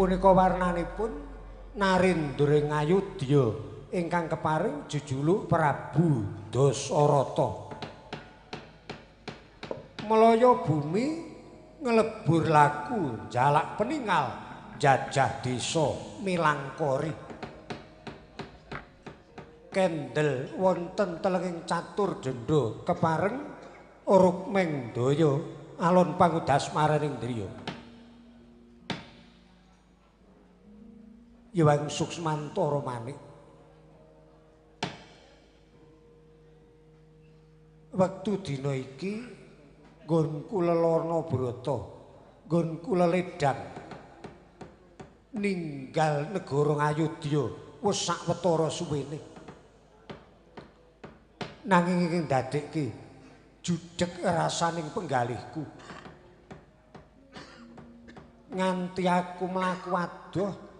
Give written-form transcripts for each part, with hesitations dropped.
Punika warnanipun Narendra ing Ayodya ingkang keparing jejuluk Prabu Dasarata. Melaya bumi nglebur laku jalak peningal jajah desa milangkori. Kendel wonten telenging catur jendha kepareng Rukmeng daya alon pangudas maraning driya. Yewang Suksmantara manik. Wektu dina iki nggonku lelana brata, nggonku leledang ninggal negara Ngayodya wis sawetara suwene. Nanging iki ndadekke judheg rasaning penggalihku. Nganti aku mlaku adoh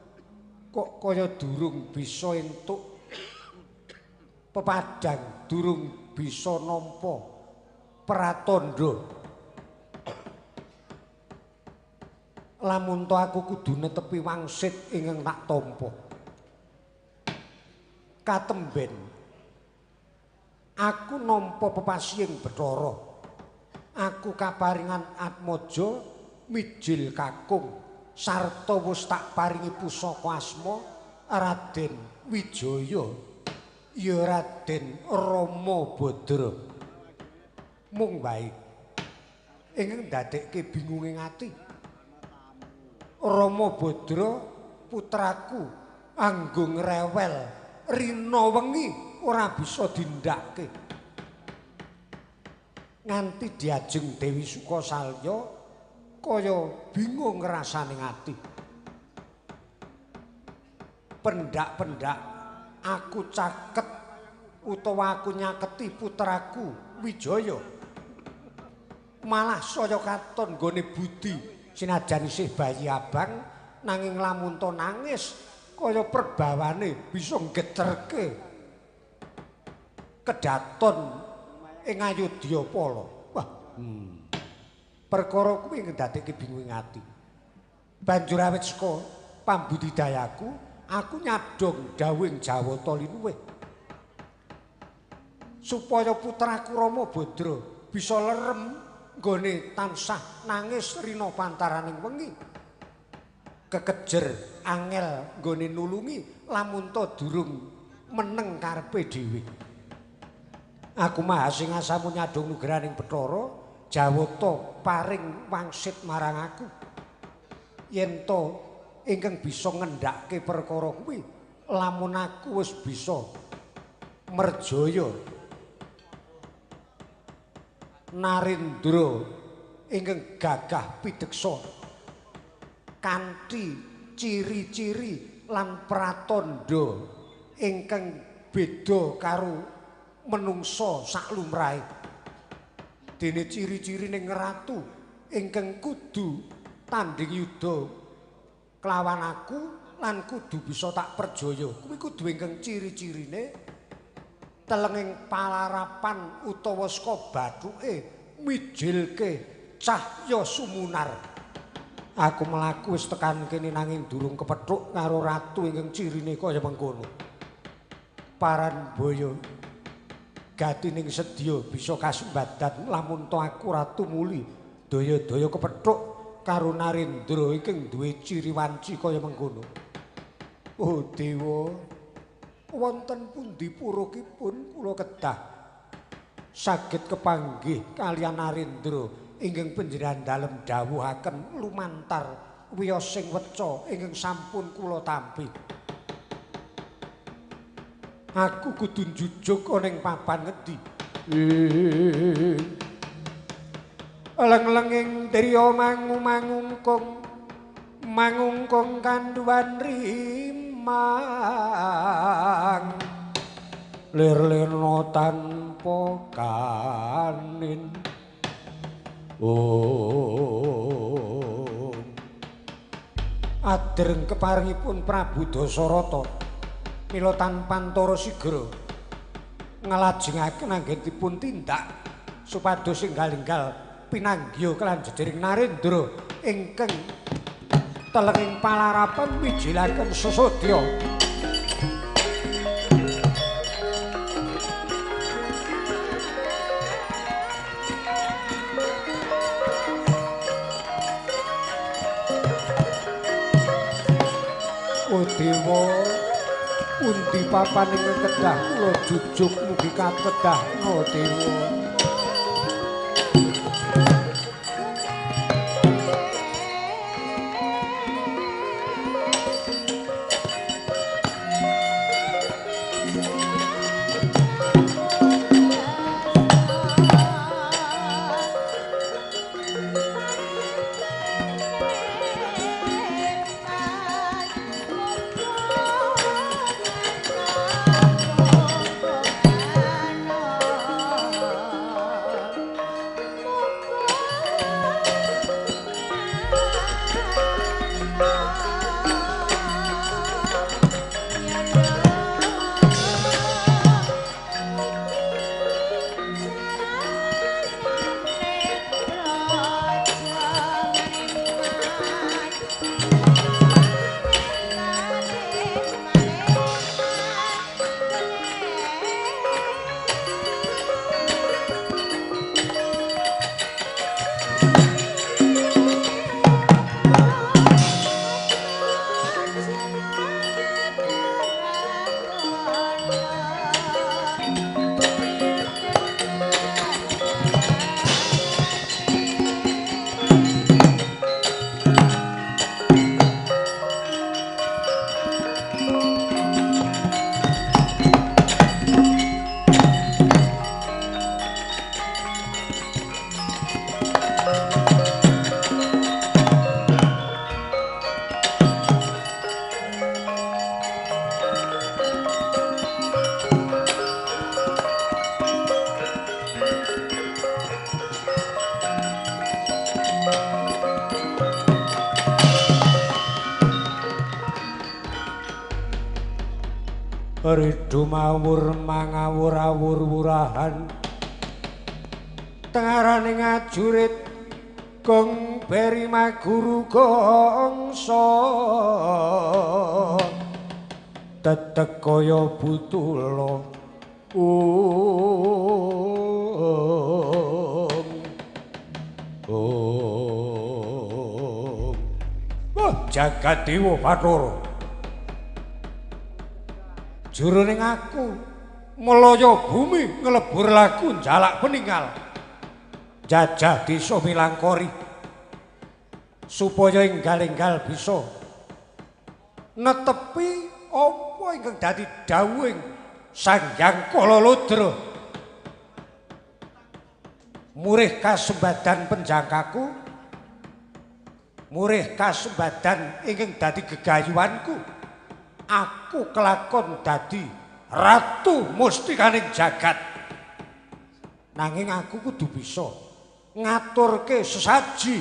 kok kaya durung bisa entuk pepadang, durung bisa nampa pratandha. Lamun to aku kudu netepi wangsit ingkang tak tampa. Katemben aku nampa pepasiying Bathara. Aku kaparingan atmaja mijil kakung sarta wis tak paringi pusaka asma Raden Wijaya ya Raden Rama Badra. Mung wae ingkang ndadekke bingunge ati. Rama Badra putraku anggo ngrewel rina wengi ora bisa dindhakke. Nganti diajeng Dewi Sukasalya kaya bingung ngrasane ati. Pendak-pendak aku caket utawa aku nyaketi putraku Wijaya. Malah saya katon nggone budi sinajan isih bayi abang nanging lamun to nangis kaya perbawane bisa nggeterke kedaton ing Ayodya pala. Wah, perkara kuwi ndadekke bingung ati. Banjur awit saka pambudidayaku aku nyadong dawuhing Jawata linuwih supaya putraku Rama Badra bisa lerem nggone tansah nangis rina pantaraning wengi. Kekejer angel nggone nulungi lamun to durung meneng karepe dhewe. Aku maha sing asamu nyadong nugraning Bathara Jawata paring wangsit marang aku. Yen to ingkang bisa ngendhakke perkara kuwi lamun aku wis bisa merjaya Narendra ingkang gagah pideksa kanthi ciri-ciri lan pratandha ingkang beda karo menungsa saklumrahe. Dene ciri-cirine ratu ingkang kudu tandhing yuda kelawan aku lan kudu bisa tak perjaya. Kuwi kudu ingkang ciri-cirine telenging palarapan utawa saka bathuke mijilke cahya sumunar. Aku mlaku wis tekan kene nanging durung kepethuk karo ratu ingkang cirine kaya mengkono. Paranbaya gatining sedya bisa kasembadan lamun to aku ratu muli daya-daya kepethuk karo Narendra ingkang duwe ciri wanci kaya mengkono. Oh dewa, wonten pundi purukipun kula kedah saged kepanggih kaliyan Narendra ingkang panjenengan dalem dawuhaken lumantar wiyosing weca ingkang sampun kula tampi. Aku kudu njujuk ana ing papan ngendi? Leng-lenging driya mangu-mangungkung mangungkung kanduwan rimang lir-lirna tanpa kanin. Oh, adreng keparingipun Prabu Dasarata mila tanpa antara sigra nglajengaken anggenipun tindak supados enggal-enggal pinanggiha kelan jejering Narendra ingkang Telenging palarapan mijilaken sesodya. O dewa, pundi papan ingkang kedah kula jujuk mugi katedahna dewa. Ridu mawur mangawur-awur wurahan tengarane ngajurit gong beri maguru gongso tetek kaya butula om om jagat dewa Bathara. Jroning aku melaya bumi nglebur laku njalak peninggal jajah desa Milangkori supaya enggal-enggal bisa netepi apa ingkang dadi dawuhing Sang Hyang Kala Ludra. Murih kasembadan penjangkaku, murih kasembadan ingkang dadi gegayuhanku, aku kelakon dadi ratu mustikaning jagat. Nanging aku kudu bisa ngaturke sesaji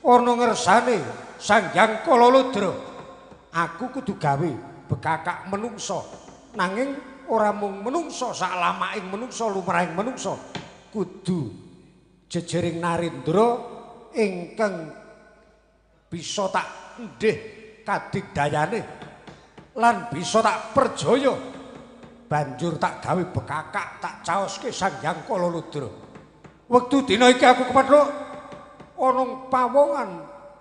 ana ngersane Sang Hyang Kala Ludra. Aku kudu gawe bekakak menungsa, nanging ora mung menungsa saklamaking menungsa lumrahing menungsa, kudu jejering narendra ingkang bisa tak endhih kadigdayane lan bisa tak perjaya, banjur tak gawe bekakak tak caoske Sang Hyang Kala Ludra. Wektu dina iki aku kepethuk ana pawongan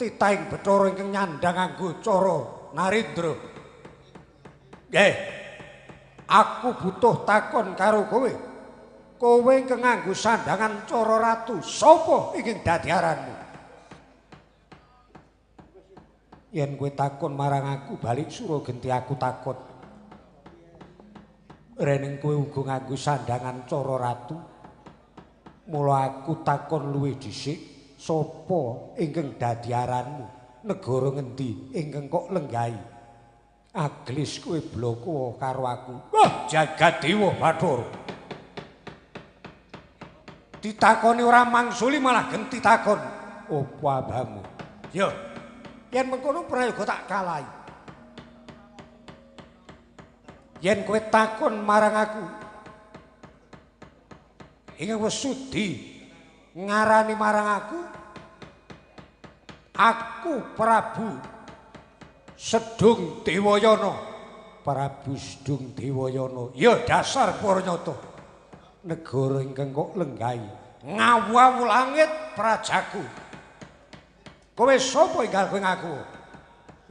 titahing Bathara ingkang nyandhang nganggo cara narendra. Nggih, aku butuh takon karo kowe. Kowe ingkang nganggo sandhangan cara ratu, sapa ingkang dadi aranmu? Yen kowe takon marang aku balik sura genti aku takon. Rening kowe uga nganggo sandhangan cara ratu. Mula aku takon luwih dhisik, sapa ingkang dadi aranmu? Negara ngendi ingkang kok lenggahi? Aglis kowe bloko karo aku. Wah, jagat dewa Bathara. Ditakoni ora mangsuli malah genti takon. Opo abamu? Yo. Yen mengkono prayoga tak kalahi. Yen kowe takon marang aku ingkang wis sudi ngarani marang aku, aku Prabu Sedung Dewayana. Prabu Sedung Dewayana. Ya dasar para nyata. Negara ingkang kok lenggahi ngawu langit prajaku. Kowe sapa enggal kowe ngaku?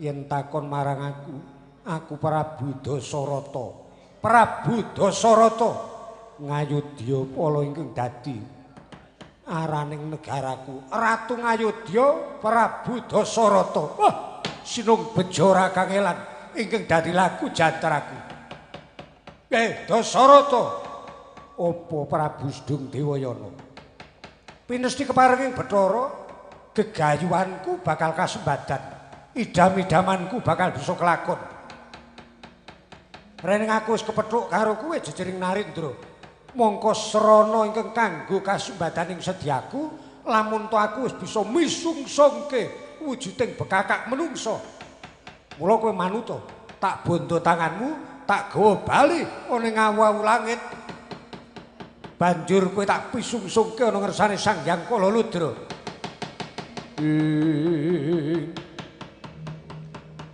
Yen takon marang aku, aku Prabu Dasarata. Prabu Dasarata Ngayodya pala ingkang dadi araning negaraku. Ratu Ngayodya Prabu Dasarata. Wah, sinung bejo ora kangelan ingkang dadi laku jantraku. Dasarata, apa Prabu Sedung Dewayana? Pinesti keparenging Bathara, gegayuhanku bakal kasembadan. Idam-idamanku bakal bisa kelakon. Rening aku wis kepethuk karo kowe jejering Narendra. Mongko srana ingkang kanggo kasembadaning sedyaku, lamun to aku wis bisa misungsungke wujuding bekakak menungsa. Mula kowe manuta, tak bondo tanganmu, tak gawa bali ana ing awu-awu langit. Banjur kowe tak pisungsungke ana ngersane Sang Hyang Kala Ludra.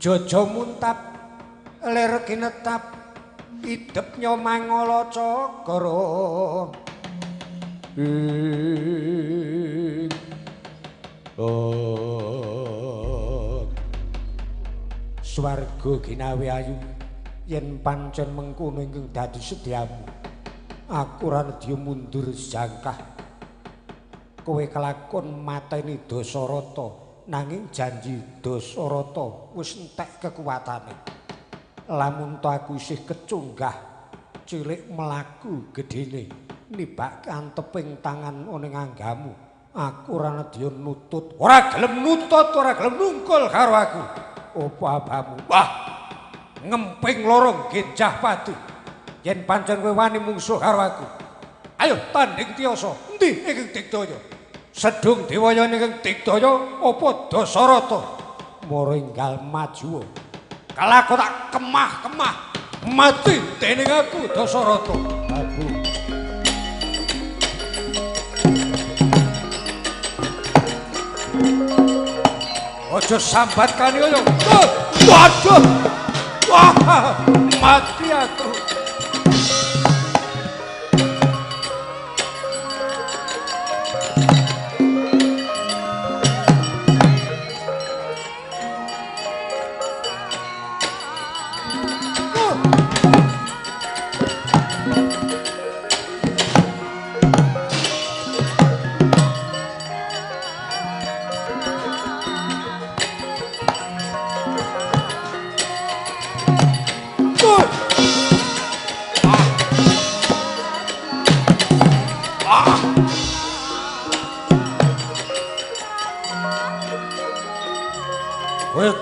Jojo muntap lir kinetap idep nyomangala cakra. Swarga ginawe ayu yen pancen mengkono ingkang dadi sedyamu, aku ora nedya mundur sejangkah. Kowe kelakon mateni Dasarata, nanging janji Dasarata wis entek kekuatane. Lamun to aku isih kecunggah cilik mlaku gedene nibak anteping tangan ana ing anggamu, aku ora nedya nutut, ora gelem nutut, ora gelem nungkul karo aku. Apa abamu? Wah, ngemping lorong genjah pati. Yen pancen kowe wani mungsuh karo aku, ayo tanding tiyasa. Endi ingkang digdaya? Sedung Dewayana ingkang digdaya apa Dasarata? Mara enggal maju. Kalako tak kemah-kemah mati dening aku Dasarata. Aku aja sambat kaniya. Waduh. Wah, mati aku.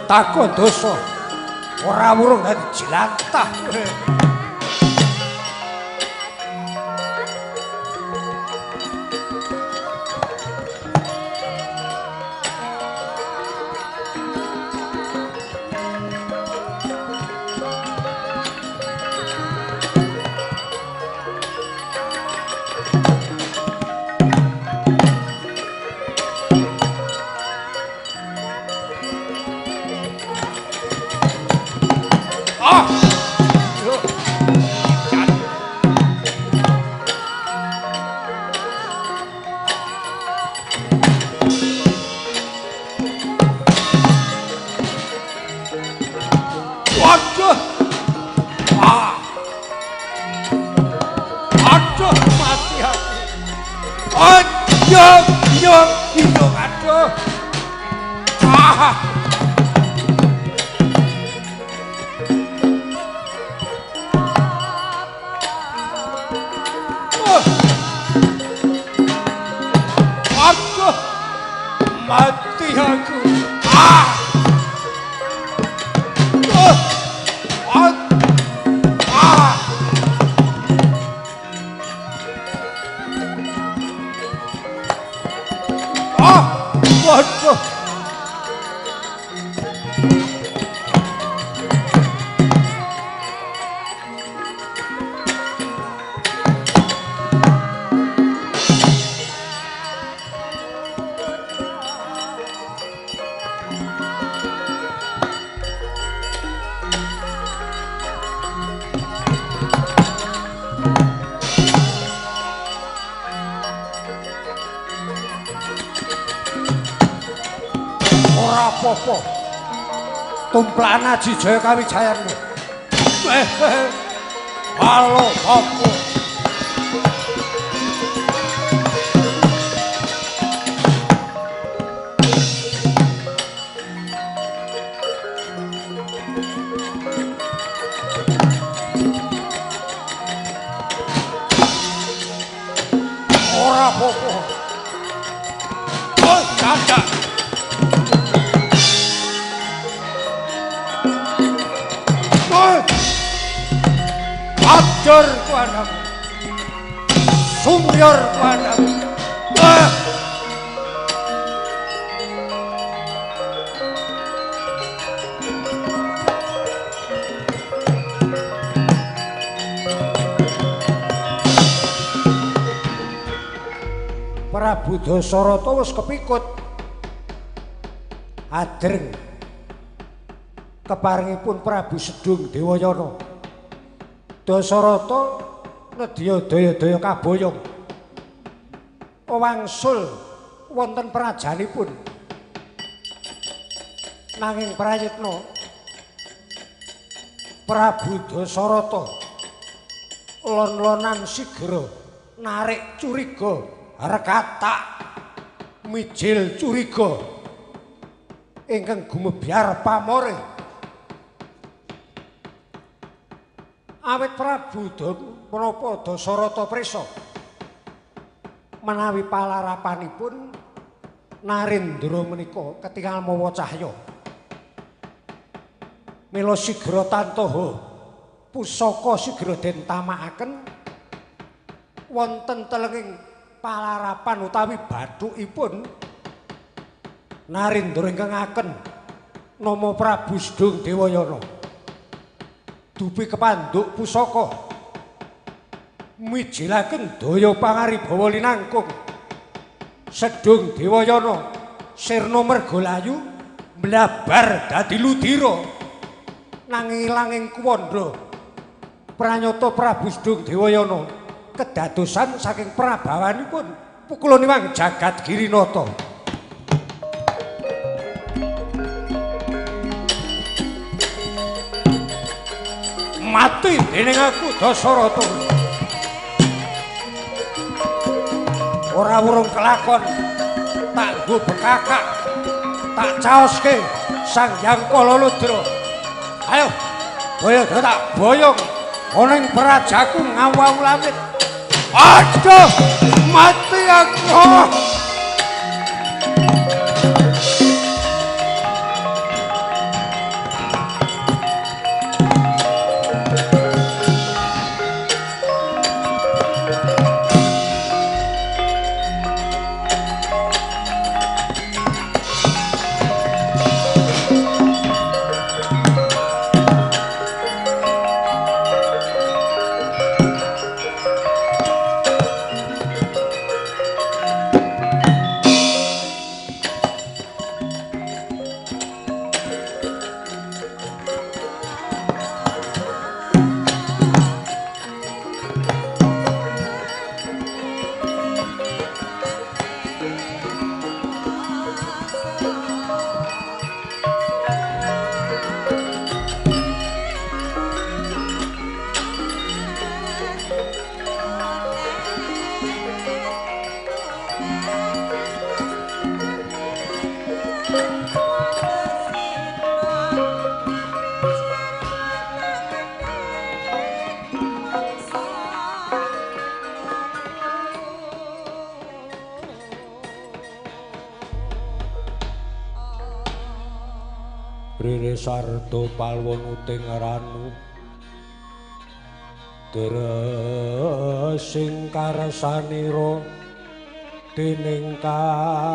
Takon dosa ora wurung dadi jlantah. Mati aku. Waduh. apa-apa. Tumplakan Aji Jaya Kawijayanmu. Halo apa? Ora apa-apa. Oh, dadak. Ajur kuadamu, sumyor kuadamu. Prabu Dasarata wis kepikut adreng keparengipun Prabu Sedung Dewayana. Dasarata nedya daya-daya kaboyong wangsul wonten prajanipun. Nanging prayitna Prabu Dasarata lon-lonan sigra narik curiga rekatak mijil curiga ingkang gumebyar pamore. Awit Prabu menapa Dasarata prisa menawi palarapanipun Narendra menika ketingal mawa cahya. Mila sigra tantoha pusaka sigra den tamakaken wonten telenging palarapan utawi bathukipun Narendra ingkang aken nama Prabu Sedung Dewayana. Dupi kepanduk pusaka mijilaken daya pangaribawa linangkung. Sedung Dewayana sirna mergolayu mlabar dadi ludira nanging ilanging kuwandha. Pranyata Prabu Sedung Dewayana kedadosan saking prabawanipun pukulaniwang jagat Girinata. Mati dening aku Dasarata. Ora wurung kelakon, tak nggo bekakak, tak caoske Sang Hyang Kalaludra. Ayo, boyo tak boyong ana ing prajaku ngawu langit. Aduh, mati aku. Rere sardo palwon uting ranu dresing karsanira dening kanyut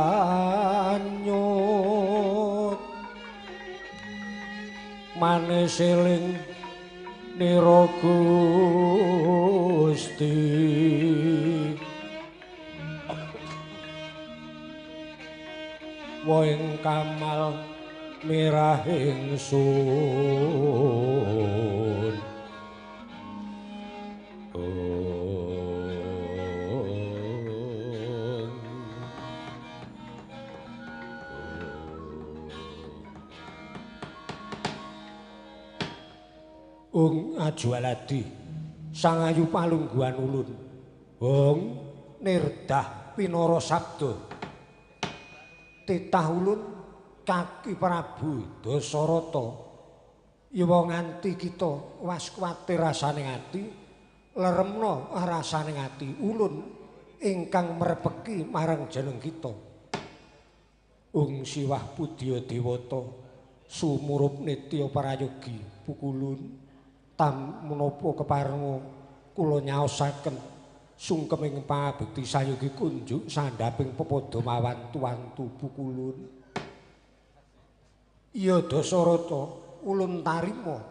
manis eling nira Gusti. Woing kamal mirah ingsun. Ung ajualadi sangayu palungguhan ulun. Hong nirdah pinara sabda. Titah ulun kaki Prabu Dasarata. Yawa nganti kita was kuwatir rasane ati, leremna rasane ati ulun ingkang merepeki marang jeneng kita. Ung siwah pudya dewata sumurup nitya prayogi pukulun tam menapa keparenga kula nyaosaken sungkeming pangabekti sayogi kunjuk sandhaping pepadha mawantu-wantu pukulun. Iya Dasarata, ulun tarima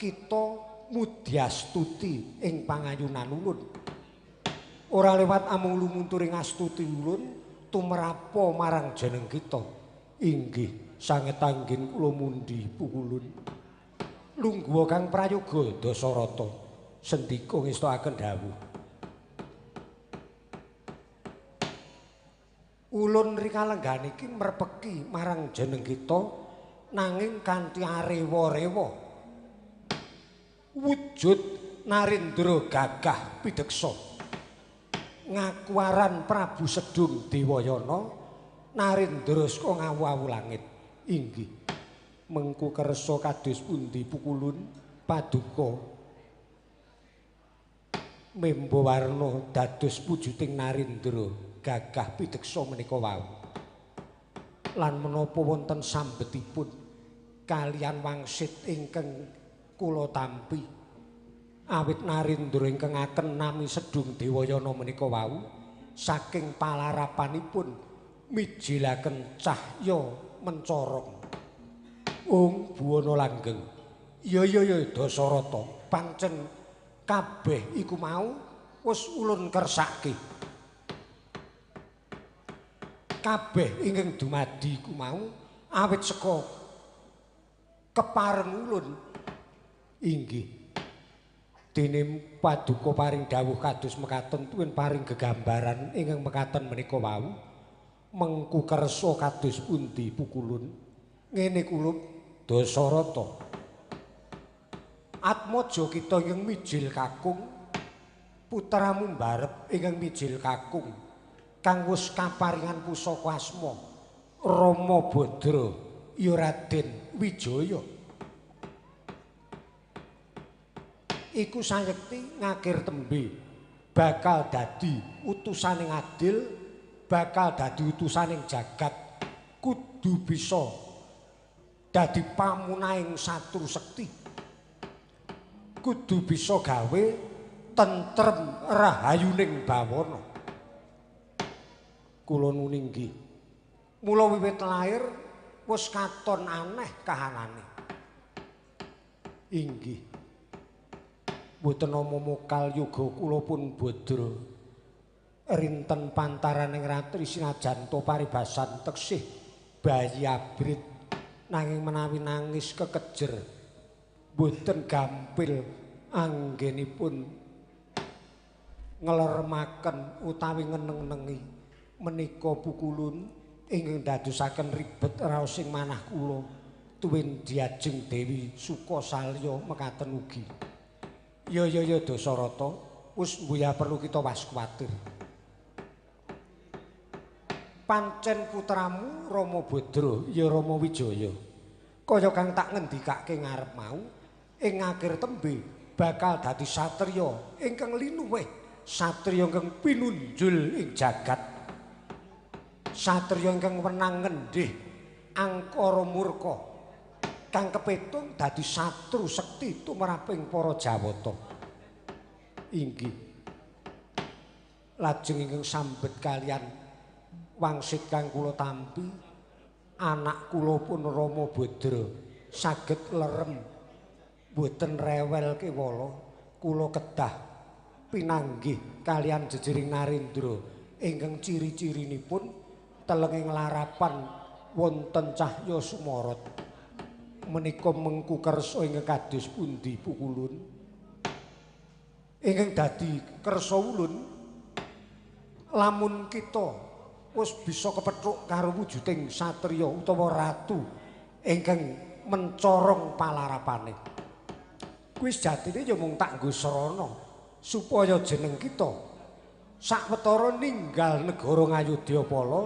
kita mudyastuti ing pangayunan ulun. Ora lewat amung lumunturing astuti ulun tumrapa marang jeneng kita. Inggih sanget anggen kula mundhi pukulun. Lungguha kang prayoga Dasarata, sendika ngestokaken dawuh. Ulun rikalenggan iki merpeki marang jeneng kita nanging kanthi arewa-rewa. Wujud Narendra gagah pideksa. Ngakuaran Prabu Sedung Dewayana Narendra saka ngawu-awu langit. Inggih mengku kersa kados pundi pukulun paduka membo warna dados wujuding Narendra gagah pideksa menika wau. Lan menapa wonten sambetipun kalian wangsit ingkang kula tampi awit Narendra ingkang aken nami Sedung Dewayana menika wau saking palarapanipun mijilaken cahya mencorong. Ung buwana langgeng. Ya ya ya Dasarata, pancen kabeh iku mau wis ulun kersake. Kabeh ingkang dumadi iku mau awit saka kepareng ulun. Inggih. Dene paduka paring dawuh kados mekaten tuwin paring gegambaran ingkang mekaten menika wau mengku kersa kados pundi pukulun. Ngene kula Dasarata. Atmaja kita ingkang mijil kakung, putramu mbarep ingkang mijil kakung kang wis kaparingan pusaka asma Rama Badra ya Raden Wijaya. Iku sayekti ngakir tembe bakal dadi utusaning adil, bakal dadi utusaning jagat, kudu bisa dadi pamunahing satru sekti, kudu bisa gawe tentrem rahayuning bawana. Kula nuninggi mula wiwit lair wis katon aneh kahanane. Inggih mboten nama mokal yoga kula pun bodra rinten pantaraning ratri sinajan to paribasan teksih bayi abrit, nanging menawi nangis kekejer mboten gampil anggenipun ngleremaken utawi ngeneng-nengi menika pukulun ingkang dadosaken ribet raosing manah kula tuwin diajeng Dewi Sukasalya mekaten ugi. Ya ya ya Dasarata, wis mbuya perlu kita was kuwatir. Pancen putramu Rama Badra ya Rama Wijaya kaya kang tak ngendikake ngarep mau ing akhir tembe bakal dadi satriya ingkang linuwih, satriya ingkang pinunjul ing jagat, satriya ingkang wenang ngendhih angkara murka kang kepitung dadi satru sekti tumraping para Jawata. Inggih lajeng ingkang sambet kalian wangsit kang kula tampi, anak kula pun Rama Badra saged lerem mboten rewel kewala, kula kedah pinanggih kalian jejering Narendra ingkang ciri-cirinipun telenging larapan wonten cahya sumorot. Menika mengku kersa ingkang kados pundi pukulun? Ingkang dadi kersa ulun lamun kita wis bisa kepethuk karo wujuding satriya utawa ratu ingkang mencorong palarapane. Kuwi sejatine ya mung tak nggo sarana supaya jeneng kita sawetara ninggal negara Ngayodya-pala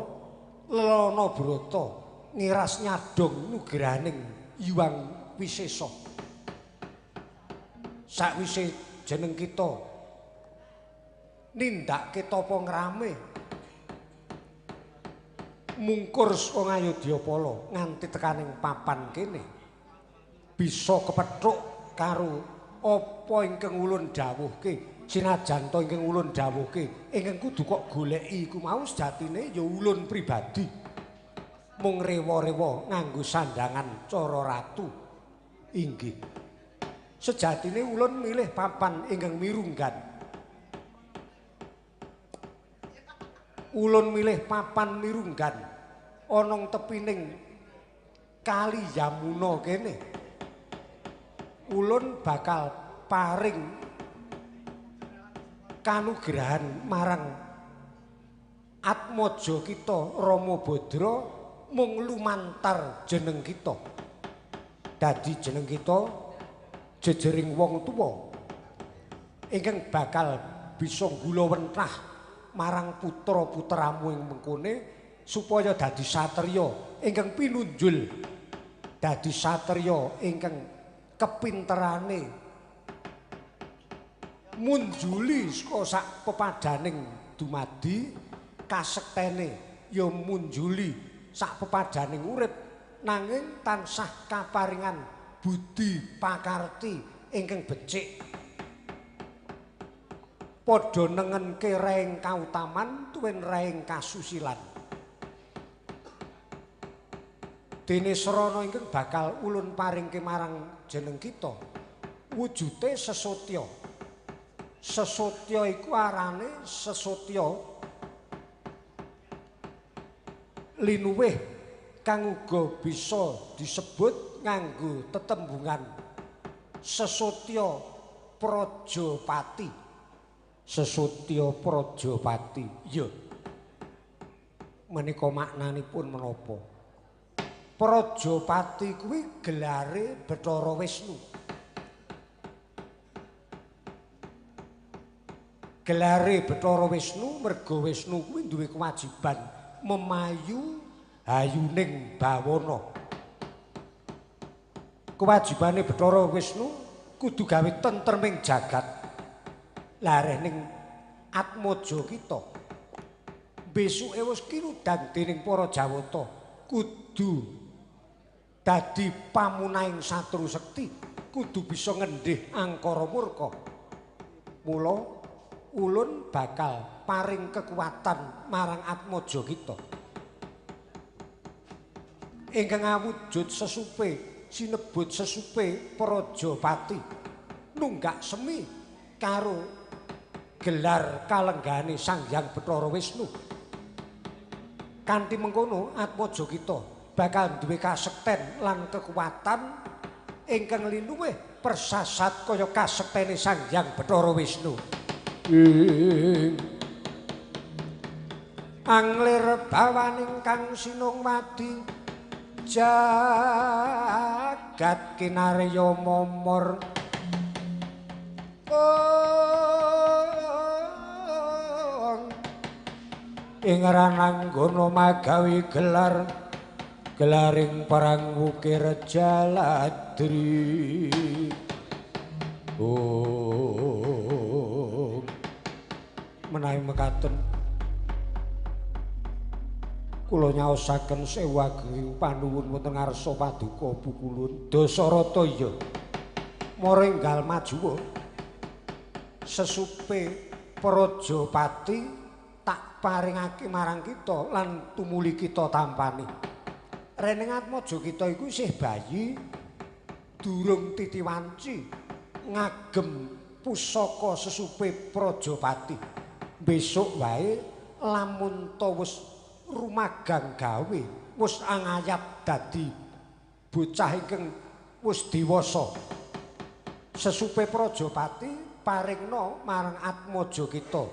lelana brata ngiras nyadong nugrahaning Hyang Wisesa. Sakwise jeneng kita nindakake tapa ngrame mungkur saka Ngayodya-pala nganti tekaning papan kene bisa kepethuk karo apa ingkang ulun dawuhke. Sinajan to ingkang ulun dawuhke ingkang kudu kok goleki iku mau sejatine ya ulun pribadi mung rewa-rewa nganggo sandangan cara ratu. Inggih, sejatine ulun milih papan ingkang mirunggan. Ulun milih papan mirunggan ana tepining Kali Yamuna kene. Ulun bakal paring kanugrahan marang atmaja kita Rama Badra mung lumantar jeneng kita. Dadi jeneng kita jejering wong tuwa ingkang bakal bisa nggulawentah marang putra-putramu ing mengkone supaya dadi satriya ingkang pinunjul, dadi satriya ingkang kepinterane munjuli saka sak pepadaning dumadi, kasektene ya munjuli sak pepadaning urip nanging tansah kaparingan budi pakarti ingkang becik. Padha nengenke reing kautaman tuwin reing kasusilan. Dene srana ingkang bakal ulun paringke marang jeneng kita wujute sesotya. Sesotya iku arane sesotya linuwih kang uga bisa disebut nganggo tetembungan sesotya Prajapati. Sesotya Prajapati. Ya, menika maknanipun menapa? Prajapati kuwi gelare Bathara Wisnu. Gelare Bathara Wisnu merga Wisnu kuwi duwe kewajiban memayu hayuning bawana. Kewajibane Bathara Wisnu kudu gawe tentreming jagat. Lareh ning atmaja kita besuke wis kinudan dening para Jawata kudu dadi pamunahing satru sekti, kudu bisa ngendhih angkara murka. Mula ulun bakal paring kekuatan marang atmaja kita ingkang awujud sesupe sinebut sesupe Prajapati nunggak semi karo gelar kalenggane Sang Hyang Bathara Wisnu. Kanthi mengkono atmaja kita bakal duwe kasekten lan kekuatan ingkang linuwih persasat kaya kasektene Sang Hyang Bathara Wisnu. Anglir bawaning kang sinungwadi jagat kinarya momor. Ing rananggana magawe gelar gelaring perang wukir Jaladri. Oh, menawi mekaten kula nyaosaken sewu ageng panuwun wonten ngarsa paduka Pukulun Dasarata. Iya, mara enggal majuwa sesupe Prajapati tak paringake marang kita lan tumuli kita tampani. Rening atmaja kita iku isih bayi, durung titiwanci ngagem pusaka sesupe Prajapati. Besok wae lamun ta wis rumagang gawe, wis angayat dadi bocah ingkang wis dewasa, sesupe Prajapati paringna marang atmaja kita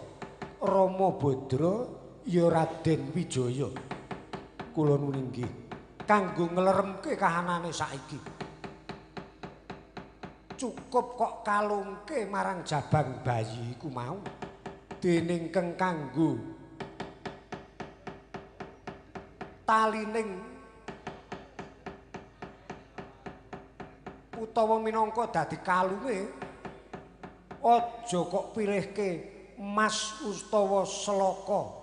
Rama Badra ya Raden Wijaya. Kula nuwun inggih kanggo ngleremke kahanane saiki. Cukup kok kalungke marang jabang bayi iku mau. Dening keng kanggo talining utawa minangka dadi kalunge aja kok pilihke mas utawa selaka.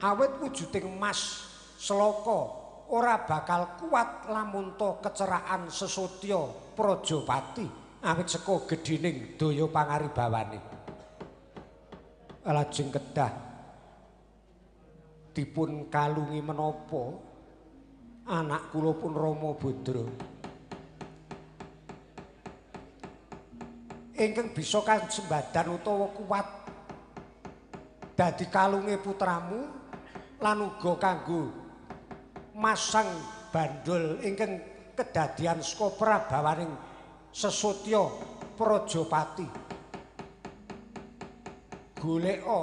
Awit wujuding mas selaka ora bakal kuat lamun ta kecerakan sesotya Prajapati awit saka gedhining daya pangaribawane. Lajeng kedah dipun kalungi menapa anak kula pun Rama Badra ingkang bisa kasembadan utawa kuat dadi kalunge putramu lan uga kanggo masang bandul ingkang kedadian saka prabawaning sesotya Prajapati. Goleka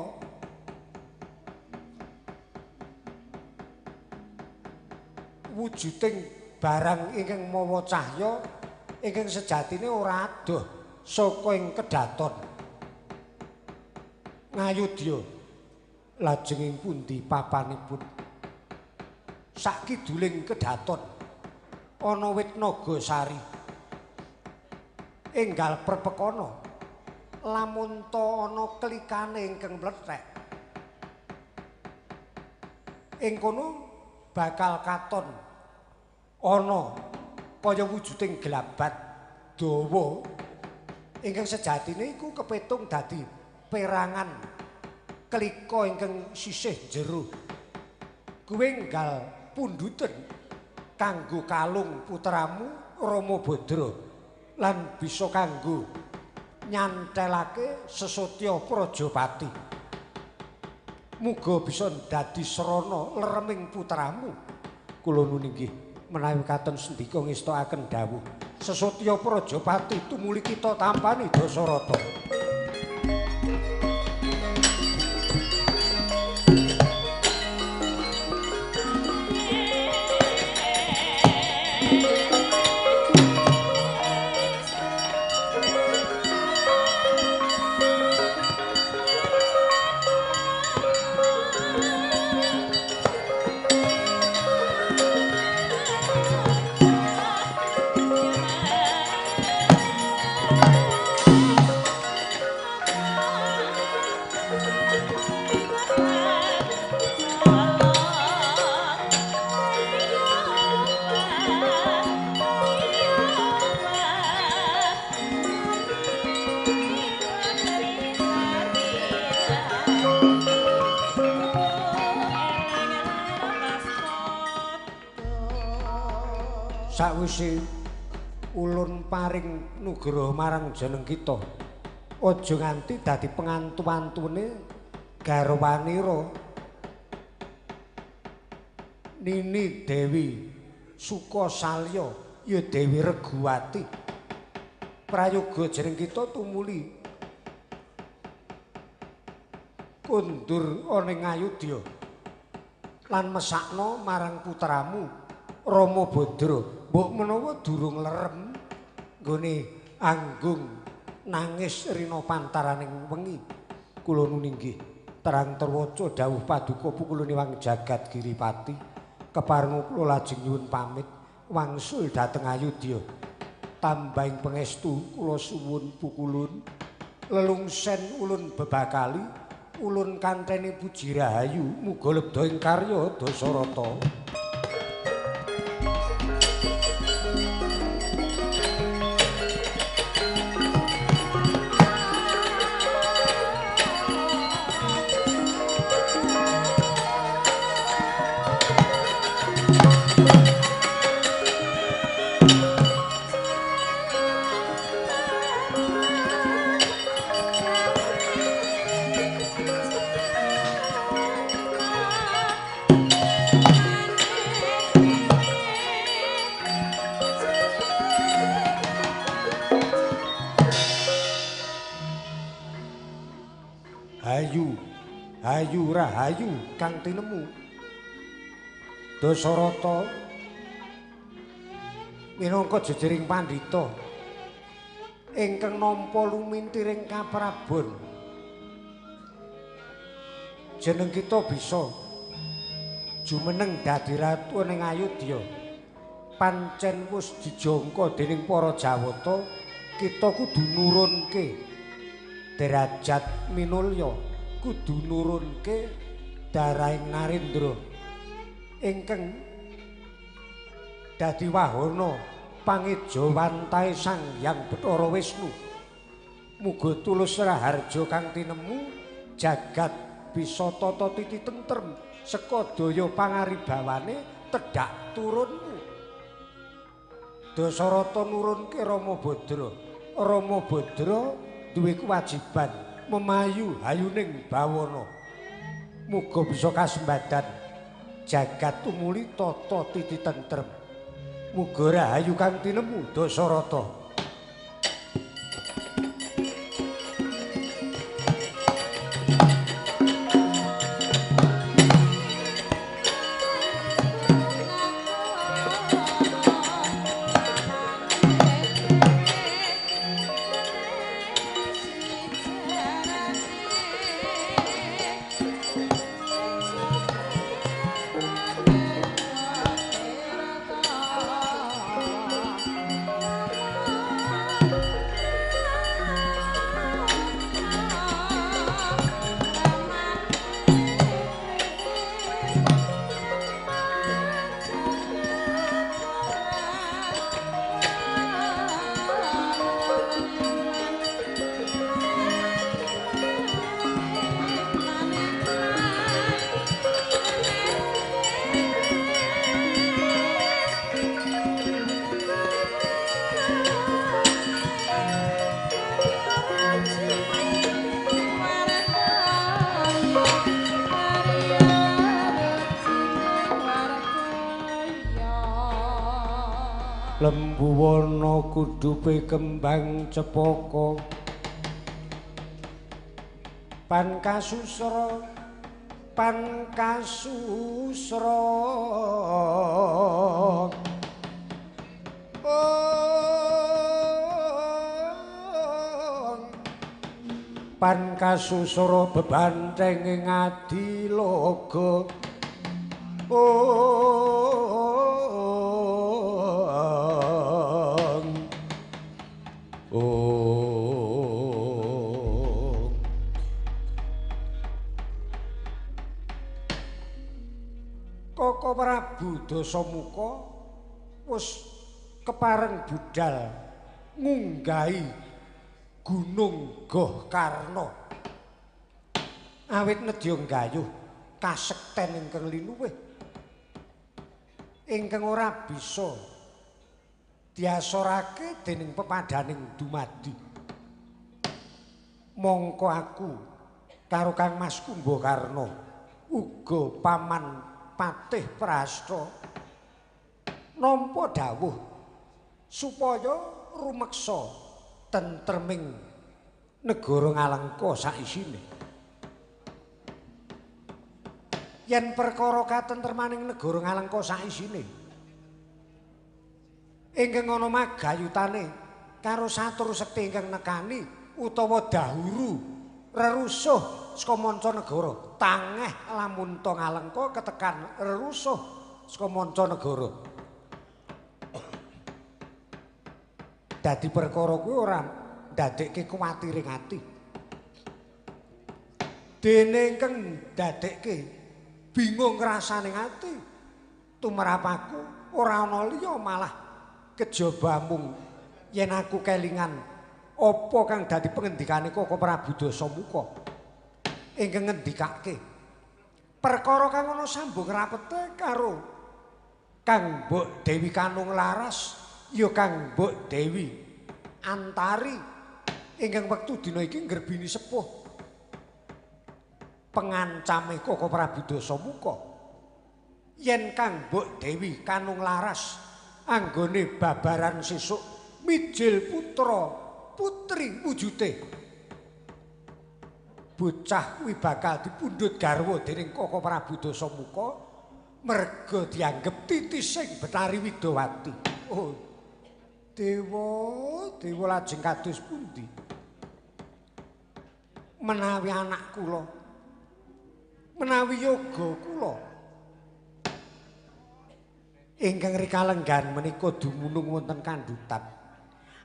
wujuding barang ingkang mawa cahya ingkang sejatine ora adoh saka ing kedaton Ngayodya. Lajeng ing pundi papanipun? Sakiduling kedaton ana wit nagasari. Enggal prepekana lamun ta ana klikane ingkang mlethek ing kono bakal katon ana kaya wujuding glabat dawa ingkang sejatine iku kepetung dadi perangan klika ingkang sisih jero. Kuwi enggal pundhuten kanggo kalung putramu Rama Badra lan bisa kanggo nyantelake sesotya Prajapati. Muga bisa dadi srana lereming putramu. Kula nuwun inggih menawi katon sendika ngestokaken dawuh sesotya Prajapati tumuli kita tampani Dasarata. Sakwise ulun paring nugraha marang jeneng kita, aja nganti dadi pengantu-antune garwanira Nini Dewi Sukasalya ya Dewi Reguwati. Prayoga jeneng kita tumuli kundur ana ing Ayodya lan mesakno marang putramu Rama Badra. Mbok menawa durung lerem nggone anggung nangis rina pantaraning wengi. Kula nuwun inggih terang terwaca dawuh paduka pukulune wang jagat Giripati. Keparenga kula lajeng nyuwun pamit wangsul dhateng Ayodya. Tambahing pangestu kula suwun pukulun lelungsen ulun bebakali ulun kanteni puji rahayu muga lebda ing karya Dasarata. Hayu, hayu rahayu kang tinemu. Dasarata Minangka jejering pandhita ingkang nampa lumintiring kaprabon, jeneng kita bisa jumeneng dadi ratu ning Ayodya. Pancen wis dijangka dening para Jawata, kita kudu nurunke derajat minulya, kudu nurunke darahing Narendra ingkang dadi wahana pangejawantahe Sang Hyang Bathara Wisnu. Muga tulus raharja kang tinemu, jagat bisa tata titi tentrem saka daya pangaribawane tedhak turunmu. Dasarata nurunke Rama Badra. Rama Badra duwe kewajiban memayu hayuning bawana. Muga bisa kasembadan jagat tumuli tata titi tentrem. Muga rahayu kang tinemu Dasarata. Lembuwana kudupe kembang cepaka, pan kasusra pan kasusra pan kasusra bebanteng ing adiloga. Koko Prabu Dasamuka wis kepareng budal ngunggahi Gunung Gohkarna. Awit nedya nggayuh kasekten ingkang linuwih ingkang ora bisa diasorake dening pepadhaning dumadi. Mongko aku karo Kang Mas Kumbakarna uga paman Patih Prasta nampa dawuh supaya rumeksa tentreming negara Ngalengka saisine. Yen perkara katentremaning negara Ngalengka saisine ingkang ana magayutane karo satur sekti ingkang nekani utawa dahuru rerusuh saka manca negara, tangeh lamun ta Ngalengka ketekan rerusuh saka manca negara. Dadi perkara kuwi ora ndadekke kuwatiring ati. Dene ingkang ndadekke bingung rasane ati tumrap aku ora ana liya malah kejaba mung yen aku kelingan apa kang dadi pengendikane Koko Prabu Dasamuka ingkang ngendikake perkara kang ana sambung rapete karo Kang Mbok Dewi Kanung Laras ya Kang Mbok Dewi Antari ingkang wektu dina iki nggerbini sepuh pengancame Koko Prabu Dasamuka. Yen Kang Mbok Dewi Kanung Laras anggone babaran sesuk mijil putra putri wujute bocah kuwi bakal dipundhut garwa dening Koko Prabu Dasamuka merga dianggep titising Bathari Widowati. Oh, Dewa, dewa lajeng kados pundi? Menawi anak kula, menawi yoga kula ingkang rikalenggan menika dumunung wonten kandhutan.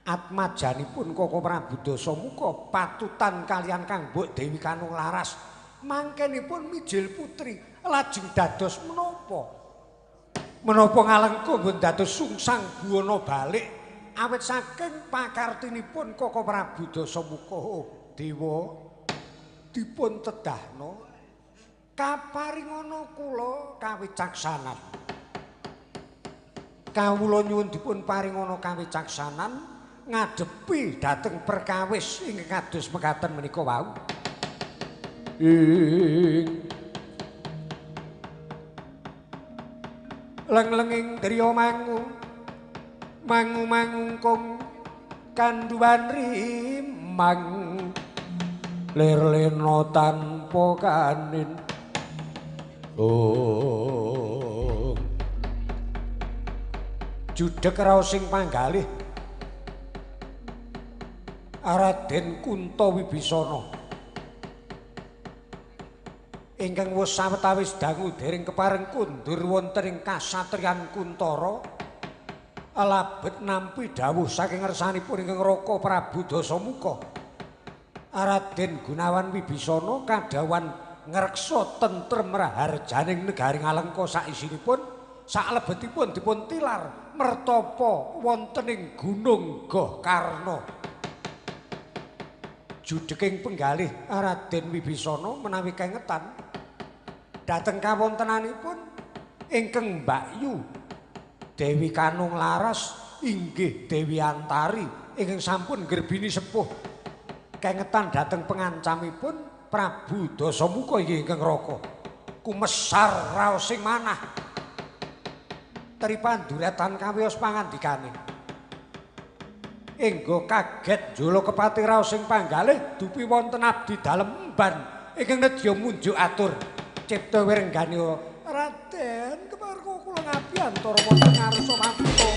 Atmajanipun Koko Prabu Dasamuka patutan kaliyan Kang Mbok Dewi Kanung Laras. Mangkenipun mijil putri lajeng dados menapa? Menapa ngalengka mboten dados sungsang buwana balik awit saking pakartinipun Koko Prabu Dasamuka. Oh, dewa dipun tedahna kaparingana kula kawicaksanan. Kawula nyuwun dipun paringana kawicaksanan ngadepi dhateng perkawis ingkang kados mekaten menika wau. Ing leng-lenging driya mangu mangu mangungkung kandhuwan rimang lir-lena tanpa kanin. Oh, judheg raos sing panggalih Raden Kunta Wibisana ingkang wis sawetawis dangu dereng kepareng kundur wonten ing kasatriyan Kuntara labet nampi dawuh saking ngersanipun ingkang Raka Prabu Dasamuka. Raden Gunawan Wibisana kadhawan ngreksa tentrem raharjaning negari Ngalengka saisinipun saklebetipun dipun tilar mertapa wonten ing Gunung Gohkarna. Judheking penggalih Raden Wibisana menawi kengetan dhateng kawontenanipun ingkang Mbakyu Dewi Kanung Laras inggih Dewi Antari ingkang sampun ngrebini sepuh kengetan dhateng pengancamipun Prabu Dasamuka inggih ingkang Raka kumesar raos sing manah tripanduretan kawiyos pangandikane. Enggo kaget njolo kepati raos sing panggalih dupi wonten abdi dalem emban ingkang nedya munjuk atur cipta wirenggani. Raden keparko kula ngabiyantara wonten ngarsa paduka.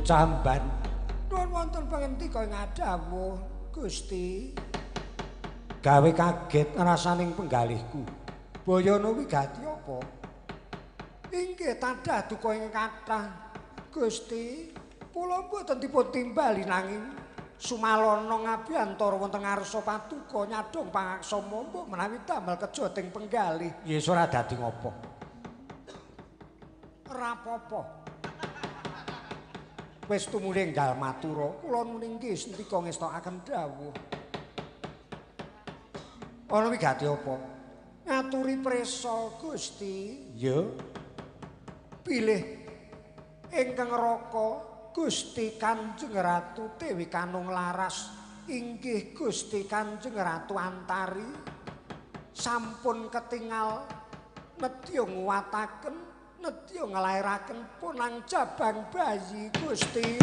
Camban nuwun wonten pangendika ing adhawuh Gusti. Gawe kaget rasaning penggalihku. Bayana wigati apa? Inggih tadah duka ingkang kathah Gusti. Kula mboten dipun timbali nanging sumalana ngabiyantara wonten ngarsa paduka nyadhong pangaksama mbok menawi damel kejating penggalih. Ya wis ora dadi ngopo. Rapopo. Wis tumuli enggal matura, kula nuninggi sendika ngestokaken dawuh. Ana wigati apa? Ngaturi prisa Gusti. Ya. Pilih ingkang Raka Gusti Kanjeng Ratu Dewi Kanung Laras inggih Gusti Kanjeng Ratu Antari sampun ketingal nedya nguwataken nedya nglairaken punang jabang bayi Gusti.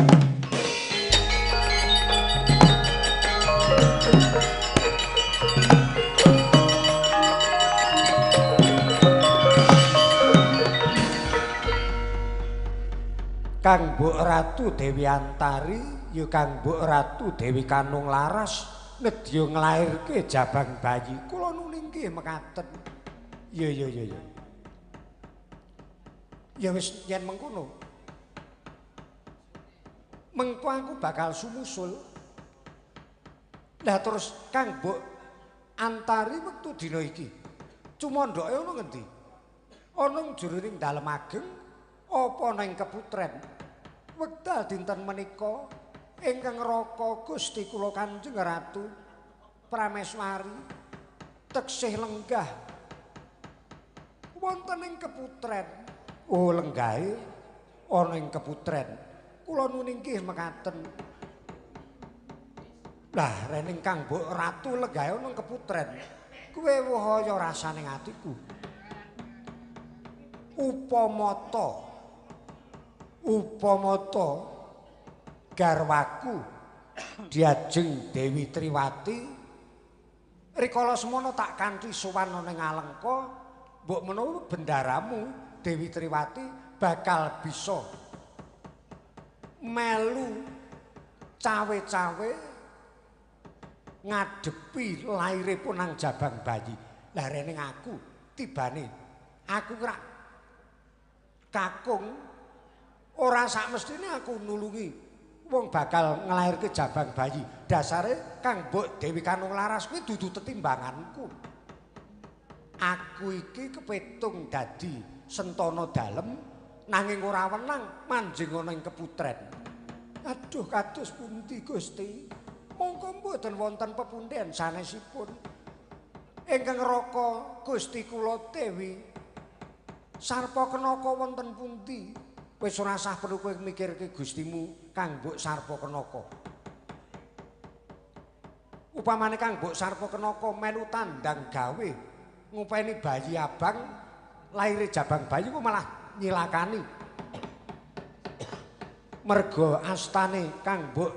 Kang Mbok Ratu Dewi Antari ya Kang Mbok Ratu Dewi Kanung Laras nedya nglairke jabang bayi. Kula nuningke mekaten. Ya ya ya ya. Ya wis yen mengkono. Mengko aku bakal sumusul. Lah terus Kang Mbok Antari wektu dina iki. Cumondoke ana ngendi? Ana jroning dalem ageng apa nang keputren? Wekdal dinten menika ingkang Raka Gusti kula Kanjeng Ratu Prameswari teksih lenggah wonten ing keputren. Oh lenggahe ana ing keputren. Kula nuningkih mekaten. Lah rening Kang Mbok Ratu lenggahe ana keputren. Kuwe wahaya rasane atiku. Upama ta garwaku diajeng Dewi Triwati rikala semono tak kanthi sowan ana ing Alengka, mbok menawa bendaramu Dewi Triwati bakal bisa melu cawe-cawe ngadepi laire punang jabang bayi. Lah rening aku tibane aku rak kakung ora sak mestine aku nulungi wong bakal nglairke jabang bayi. Dasare Kang Mbok Dewi Kanung Laras kuwi dudu tetimbanganku. Aku iki kepetung dadi sentana dalem nanging ora wenang manjing ana ing keputren. Aduh kados pundi Gusti? Mongko mboten wonten pepunden sanesipun. Ingkang raka Gusti kula Dewi Sarpakenaka wonten pundi? Wis ora sah perlu kowe mikirke Gustimu Kang Mbok Sarpakenaka. Upamane Kang Mbok Sarpakenaka melu tandang gawe ngupeni bayi abang, laire jabang bayi ku malah nyilakani. Merga astane Kang Mbok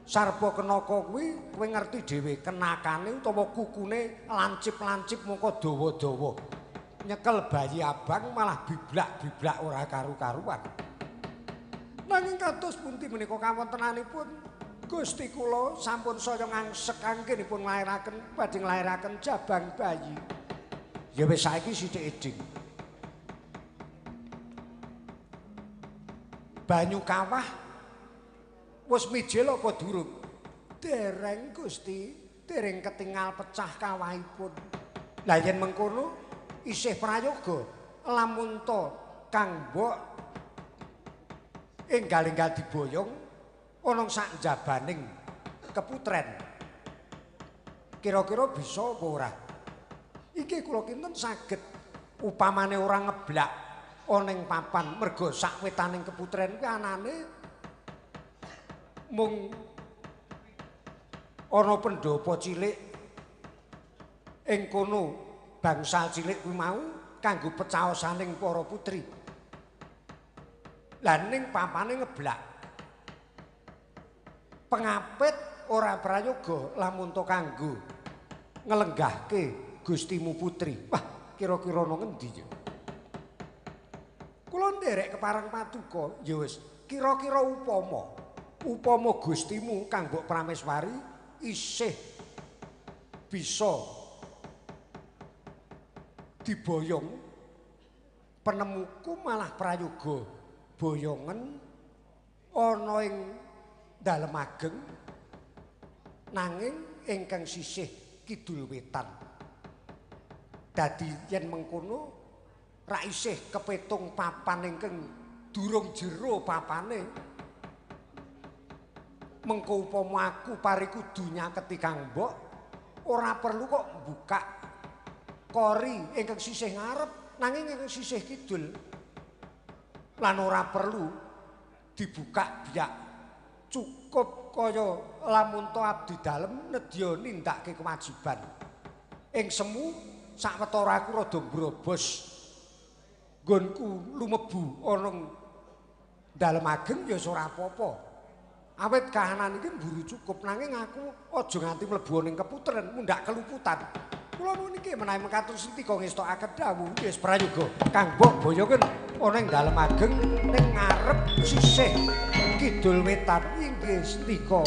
Sarpakenaka kuwi kowe ngerti dhewe kenakane utawa kukune lancip-lancip mongko dawa-dawa. Nyekel bayi abang malah biblak-biblak ora karu-karuan. Nanging kados pundi menika kawontenanipun Gusti kula sampun saya ngangsek anggenipun nglairaken badhe nglairaken jabang bayi. Ya wis saiki sithik eding. Banyu kawah wis mijil apa durung? Dereng Gusti, dereng ketingal pecah kawahipun. Lah yen mengkono isih prayoga lamun ta Kang Mbok enggal-enggal diboyong ana sak njabaning keputren. Kira-kira bisa apa ora? Iki kula kinten saged upamane ora ngeblak ana ing papan merga sak wetaning keputren kuwi anane mung ana pendhapa cilik ing kono bangsal cilik kuwi mau kanggo pecaosaning para putri. Lah ning papane ngeblak. Pengapit ora prayoga lamun to kanggo nglenggahke Gustimu putri. Wah, kira-kira ana ngendi ya? Kula nderek kepareng paduka, ya wis, kira-kira upama Gustimu Kang Mbok Prameswari isih bisa diboyong, penemuku malah prayoga boyongen ana ing dalem ageng nanging ingkang sisih kidul wetan. Dadi yen mengkono ra isih kepetung papan ingkang durung jero papane. Mengko upama aku parikudu nyaketi Kang Mbok ora perlu kok mbukak kori ingkang sisih ngarep nanging ingkang sisih kidul. Lan ora perlu dibuka biak, cukup kaya lamun to abdi dalem nedya nindakake kewajiban. Ing semu sawetara aku rada mbrobos nggonku lumebu ana dalem ageng ya ora apa-apa. Awit kahanan iki mburu cukup nanging aku aja nganti mlebu ning keputren mundhak keluputan. Kula nuwun iki menawi mekaten sentika ngestokaken dawuh wis prayoga Kang Mbok boyoken ana ing dalem ageng ning ngarep sisih kidul wetan inggih sentika. Oh.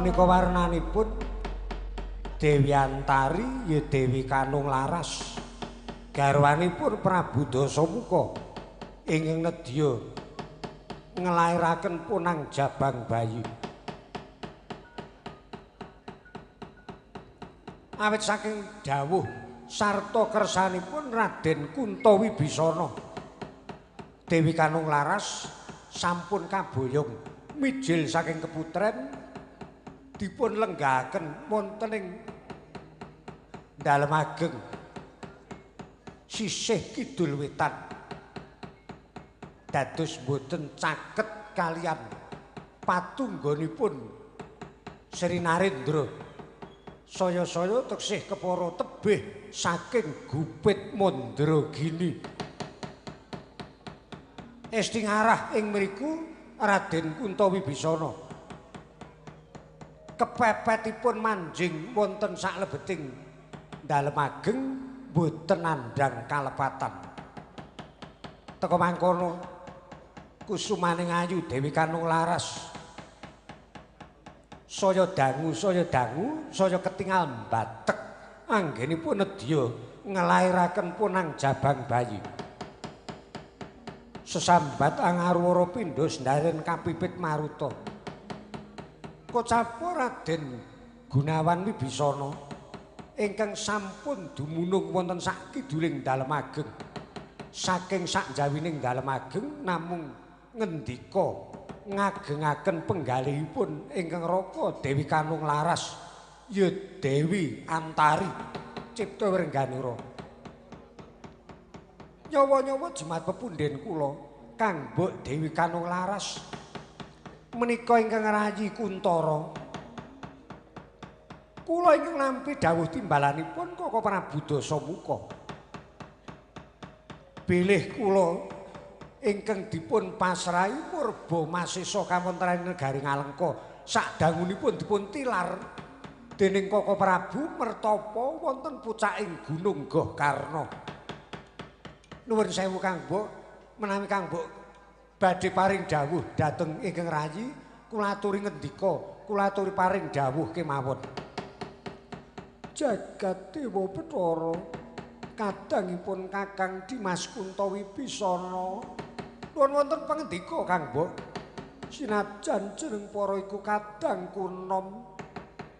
Menika warnanipun Dewi Antari ya Dewi Kanung Laras. Garwanipun Prabu Dasamuka ingkang nedya nglairaken punang jabang bayi. Awit saking dawuh sarta kersanipun Raden Kunta Wibisana, Dewi Kanung Laras sampun kaboyong mijil saking keputren dipun lenggahaken wonten ing dalem ageng sisih kidul wetan. Dados boten caket kalian patunggonipun Sri Narendra. Saya-saya teksih kepara tebih saking gupit Mandragini. Esti ngarah ing mriku Raden Kunta Wibisana. Kepepetipun manjing wonten saklebeting dalem ageng boten nandhang kalepatan. Teka mangkono kusumaning ayu Dewi Kanung Laras saya dangu, saya ketingal mbatek anggenipun nedya nglairaken punang jabang bayi. Sesambat angarwara pindha sendaren kapipit maruta. Kocapa Raden Gunawan Wibisana ingkang sampun dumunung wonten sak kiduling dalem ageng. Saking sak jawining dalem ageng namung ngendika ngagengaken penggalihipun ingkang raka Dewi Kanung Laras ya Dewi Antari cipta Wrengganura. Nyawa-nyawa jemat pepunden kula Kang Mbok Dewi Kanung Laras menika ingkang rayi Kuntara. Kula ingkang nampi dawuh timbalanipun Kaka Prabu Dasamuka. Bilih kula ingkang dipun pasrahi murba masesa kawontenan negari Ngalengka sadangunipun dipun tilar dening Kaka Prabu mertapa wonten pucaking Gunung Gohkarna. Nuwun sewu Kang Mbok, menawi Kang Mbok badhe paring dawuh dhateng ingkang rayi kula aturi ngendika, kula aturi paring dawuh kemawon. Jagat Dewa Bathara kadangipun Kakang Dimas Kunta Wibisana. Nuwun wonten pangendika Kang Mbok. Sinajan jeneng para iku kadang kunom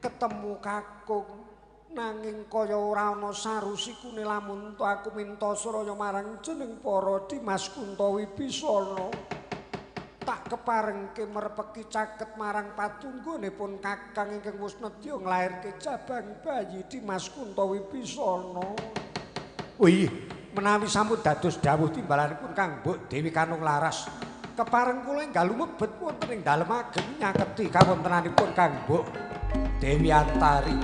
ketemu kakung nanging kaya ora ana sarusikune lamun to aku minta sraya marang jeneng para Dimas Kunta Wibisana. Tak keparengke merpeki caket marang patunggonipun Kakang ingkang wis nedya nglairke jabang bayi Dimas Kunta Wibisana. Wih, menawi sampun dados dawuh timbalanipun Kang Mbok Dewi Kanung Laras, kepareng kula enggal lumebet wonten ing dalem ageng nyaketi kawontenanipun Kang Mbok Dewi Antari.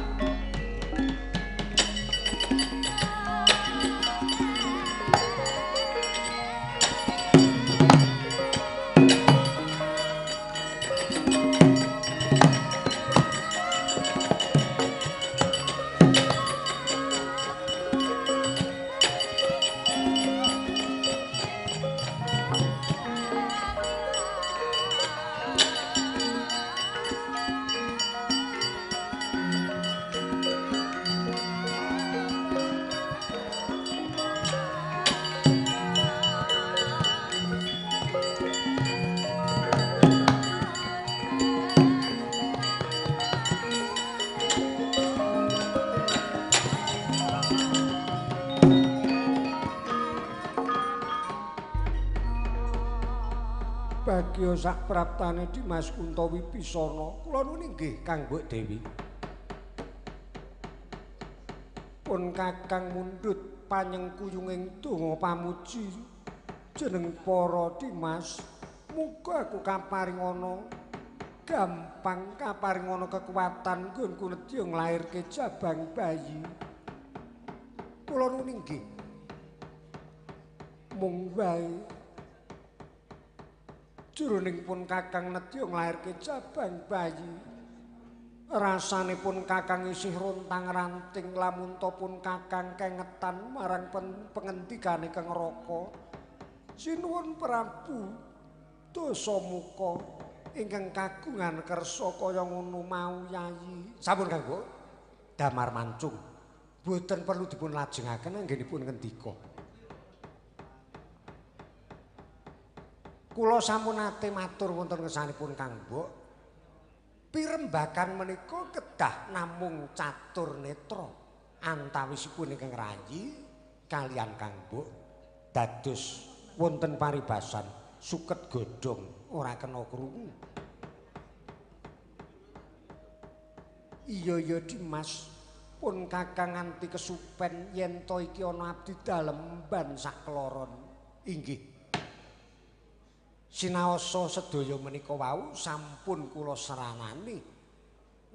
Bagya sak praptane Dimas Kunta Wibisana. Kula nuwun inggih Kang Mbok Dewi. Pun Kakang mundhut panyengkuyunging donga pamuji jeneng para Dimas, muga aku kaparingana gampang kaparingana kekuatan nggonku nedya nglairke jabang bayi. Kula nuwun inggih. Mung wae jroning pun Kakang nedya nglairke jabang bayi, rasane pun Kakang isih rontang-ranting lamun ta pun Kakang kengetan marang pengendikane Kang Raka. Sinuwun Prabu Dasamuka, Ingkang kagungan kersa kaya ngono mau Yayi. Sampun Kang Mbok, damar mancung. Boten perlu dipun lajengaken anggenipun ngendika. Kula sampun nate matur wonten ngersanipun Kang Mbok. Pirembakan menika kedah namung catur netra antawisipun ingkang rayi kalian Kang Mbok dados wonten paribasan suket godhong ora kena krungu. Iya ya Dimas, pun Kakang nganti kesupen yen to iki ana abdi dalem ban sakloron. Inggih. Sinaosa sedaya menika wau sampun kula seranani.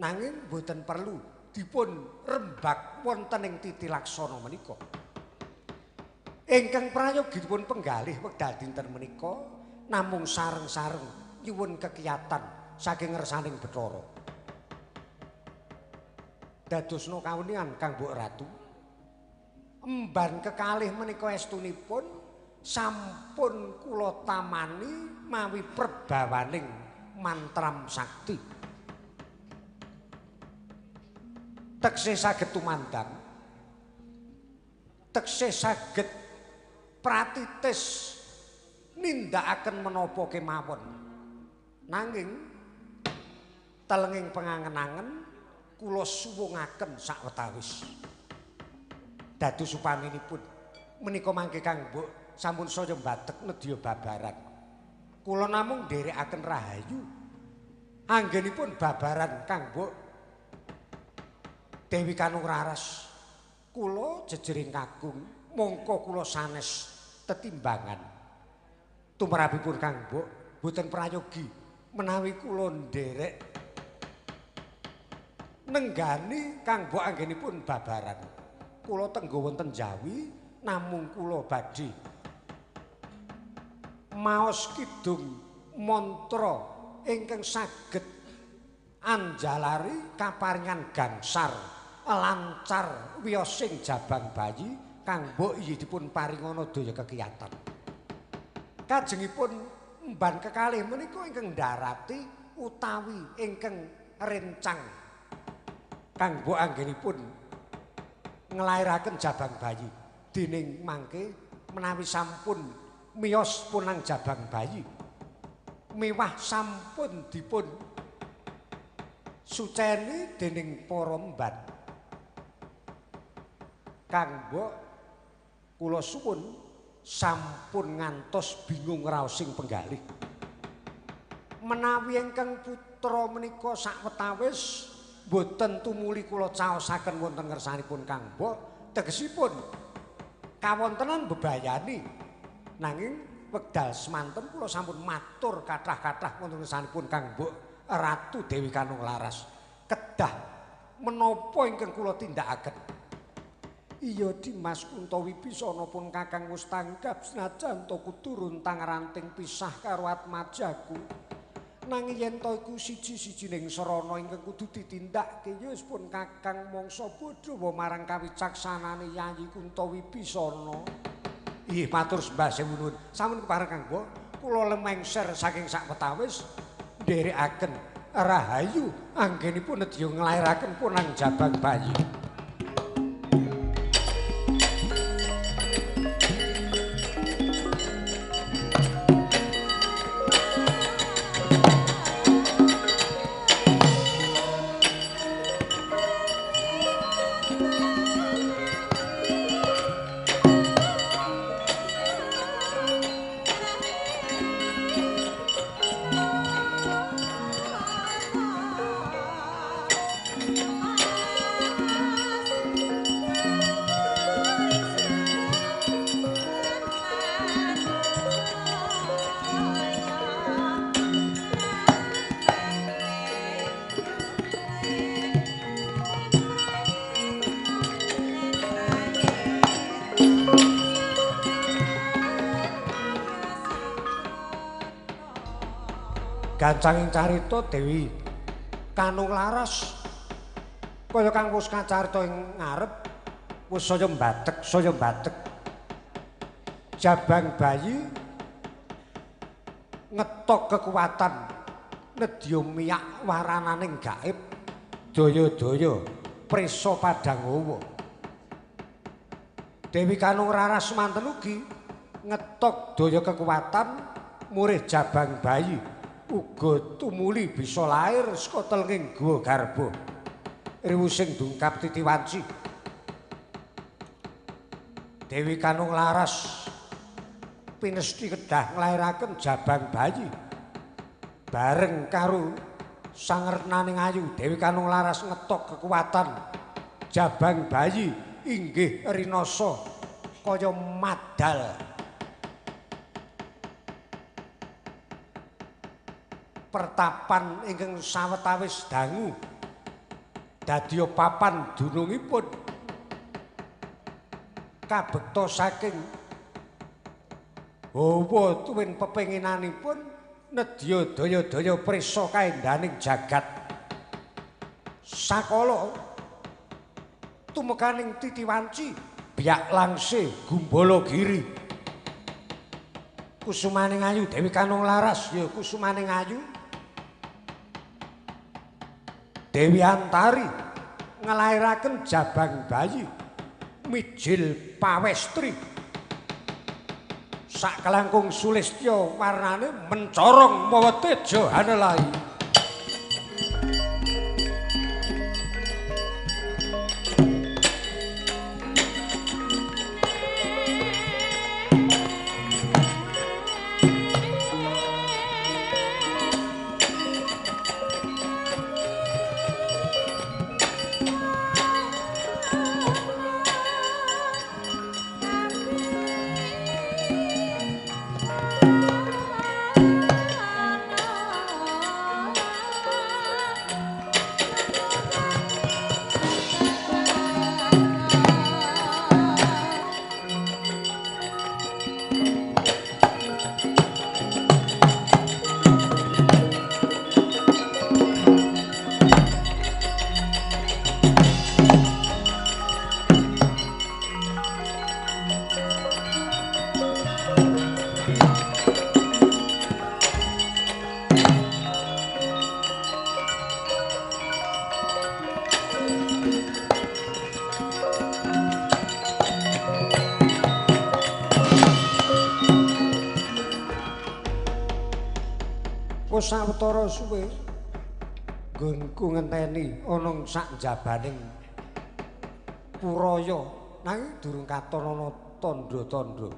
Nanging boten perlu dipun rembag wonten ing titi laksana menika. Ingkang prayogi dipun penggalih wekdal dinten menika namung sareng-sareng nyuwun kekiyatan saking ngersaning Bathara. Dadosna kawunian Kang Mbok Ratu, emban kekalih menika estunipun sampun kula tamani mawi perbawaning mantram sakti. Teksih saged tumandang, teksih saged pratitis nindakaken menapa kemawon. Nanging telenging pengangen-angen kula suwungaken sawetawis. Dados upaminipun menika mangke Kang Mbok sampun saya mbatek nedya babaran. Kula namung nderekaken rahayu anggenipun babaran Kang Mbok Dewi Kanung Raras. Kula jejering kakung mongko kula sanes tetimbangan. Tumrapipun Kang Mbok boten prayogi menawi kula nderek nenggani Kang Mbok anggenipun babaran. Kula tenggo wonten Jawi namung kula badhe maos kidung mantra ingkang saged anjalari kaparingan gangsar lancar wiyosing jabang bayi Kang Mbok inggih dipun paringana daya kekiyatan. Kajengipun emban kekalih menika ingkang ndarati utawi ingkang rencang Kang Mbok anggenipun nglairaken jabang bayi. Dening mangke menawi sampun miyos punang jabang bayi miwah sampun dipun suceni dening para mban. Kang Mbok kula suwun sampun ngantos bingung raosing penggalih. Menawi ingkang putra menika sawetawis boten tumuli kula caosaken wonten ngersanipun Kang Mbok, tegesipun kawontenan bebayani. Nanging wekdal semanten kula sampun matur kathah-kathah wonten ngersanipun Kang Mbok Ratu Dewi Kanung Laras. Kedah menapa ingkang kula tindakaken? Iya Dimas Kunto Wibisana pun Kakang wis tanggap senajan to kudu runtang ranting pisah karo atmajaku. Nanging yen to iku siji-sijining sarana ingkang kudu ditindakke ya wis pun Kakang mangsa bodho marang kawicaksanane Yayi Kunto Wibisana. Inggih matur sembah sewu nuwun. Sampun kepareng Kang Mbok, kula lemengser saking sakwetawis nderekaken rahayu anggenipun nedya nglairaken punang jabang bayi. Gancanging carita Dewi Kanung Laras kaya kang wis kacarita ing ngarep wis saya mbatek saya mbatek. Jabang bayi ngetok kekuatan Nedya miyak warananing gaib daya-daya prisa padang hawa. Dewi Kanung Raras manten ugi ngetok daya kekuatan murih jabang bayi uga tumuli bisa lair saka telenging guwa garba. Riwu sing dungkap titi wanci. Dewi Kanung Laras pinesti kedah nglairaken jabang bayi bareng karo sangernaning ayu. Dewi Kanung Laras ngetok kekuatan jabang bayi inggih rinasa kaya madal. Pertapan ingkang sawetawis dangu dadiya papan dunungipun kabekta saking hawa tuwin pepenginanipun nedya daya-daya prisa kaendaning jagat. Sakala tumekaning titi wanci biak langse gumbala giri. Kusumaning ayu Dewi Kanung Laras ya kusumaning ayu Dewi Antari nglairaken jabang bayi mijil pawestri. Sakelangkung sulistya warnane mencorong mawa teja hanelai. Sawetara suwe nggonku ngenteni ana sak njabaning Puraya nanging durung katon ana tandha-tandha.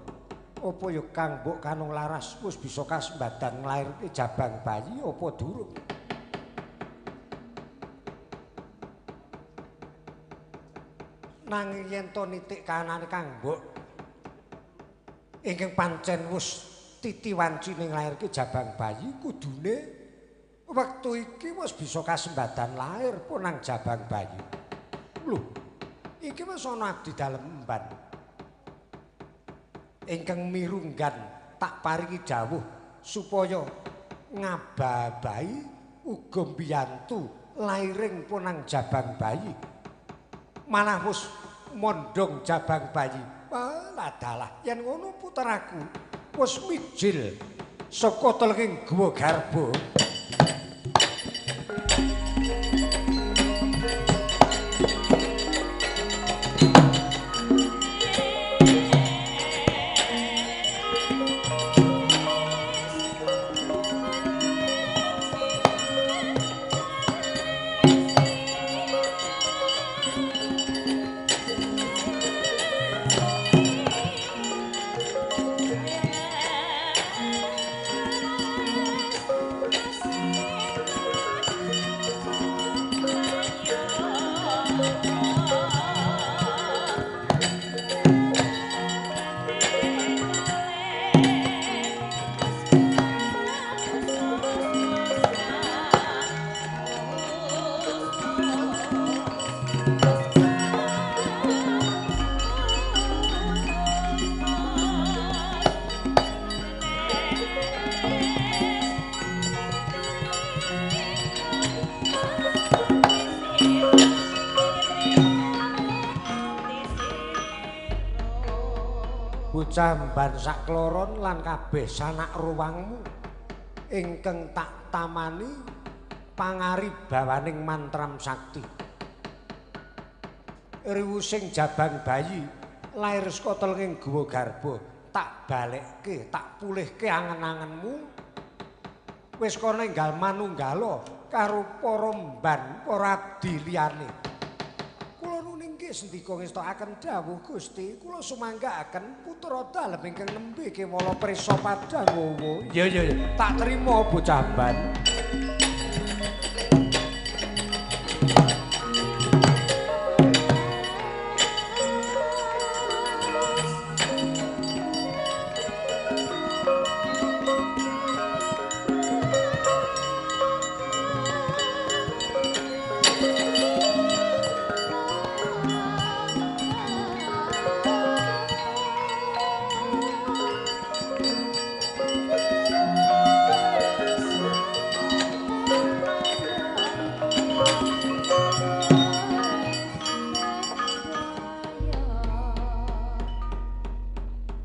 Apa ya Kang Mbok Kanung Laras wis bisa kasembadan nglairke jabang bayi apa durung? Nanging yen to nitik kahanane Kang Mbok ingkang pancen wis titi wancine nglairke jabang bayi kudune wektu iki wis bisa kasembadan lair pun nang jabang bayi. Lho, iki wis ana abdi dalem emban ingkang mirunggan tak paringi dawuh supaya ngababahi uga mbiyantu lairing pun nang jabang bayi. Malah wis mondhong jabang bayi. Wah, dalah yen ngono puteraku wis mijil saka telenging guwa garba. Bocah mban sakloron lan kabeh sanak ruwangmu ingkang tak tamani pangaribawaning mantram sakti. Riwusing jabang bayi lair saka telenging guwa garba, tak balekke, tak pulihke angen-angenmu. Wis kono enggal manunggala karo para mban, para abdi liyane. Kula nuning nggih sendika ngestokaken dawuh Gusti, kula sumanggaaken putra dalem ingkang nembe kewala prisa padhang wowo. Iya iya iya, tak trima bocah ban.